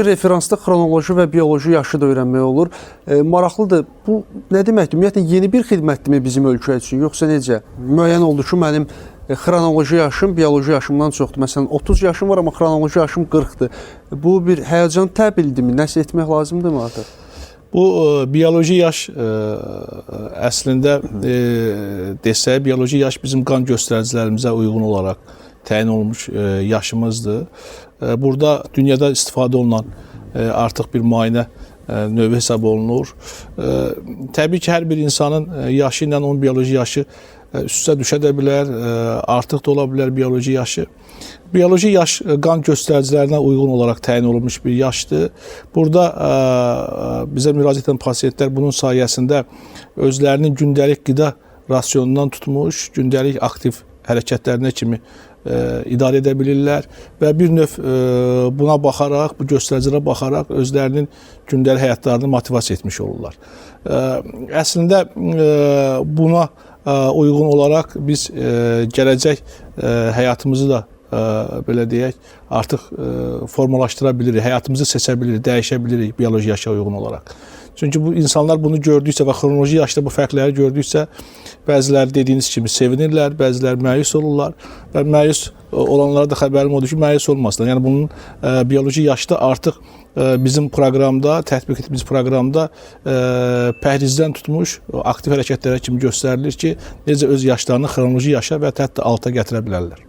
Referansda xronoloji və bioloji yaşı da öyrənmək olur. Maraqlıdır. Bu nə deməkdir? Ümumiyyətlə yeni bir xidmətdirmi bizim ölkə üçün, yoxsa necə? Müəyyən oldu ki, mənim xronoloji yaşım bioloji yaşımdan çoxdur. Məsələn, 30 yaşım var, amma xronoloji yaşım 40-dır. Bu bir həyəcan təbildimi? Nəsə etmək lazımdırmı artıq? Bu bioloji yaş əslində desək, bioloji yaş bizim qan göstəricilərimizə uyğun olaraq təyin olunmuş yaşımızdır. Burada dünyada istifadə olunan artıq bir müayinə növü hesab olunur. Təbii ki, hər bir insanın yaşı ilə onun bioloji yaşı üst-üstə düşə də bilər, artıq da ola bilər bioloji yaşı. Bioloji yaş qan göstəricilərinə uyğun olaraq təyin olunmuş bir yaşdır. Burada bizə müraciət edən pasientlər bunun sayəsində özlərinin gündəlik qida rasionundan tutmuş, gündəlik aktiv hərəkətlərinə kimi idarə edə bilirlər və bir növ buna baxaraq, bu göstəricilərə baxaraq özlərinin gündəlik həyatlarını motivasiya etmiş olurlar. Əslində buna uyğun olaraq biz gələcək həyatımızı da belə deyək, artıq formalaşdıra bilirik, həyatımızı seçə bilirik, dəyişə bilirik bioloji yaşa uyğun olaraq. Çünki bu insanlar bunu gördükcə və xronoloji yaşda bu fərqləri gördükcə bəziləri dediyiniz kimi sevinirlər, bəziləri məyus olurlar və məyus olanlara da xəbərim odur ki, məyus olmasınlar. Yəni bunun bioloji yaşda artıq bizim proqramda, tətbiq etdiyimiz proqramda pəhrizdən tutmuş aktiv hərəkətlərə kimi göstərilir ki, necə öz yaşlarını xronoloji yaşa və hətta alta gətirə bilərlər.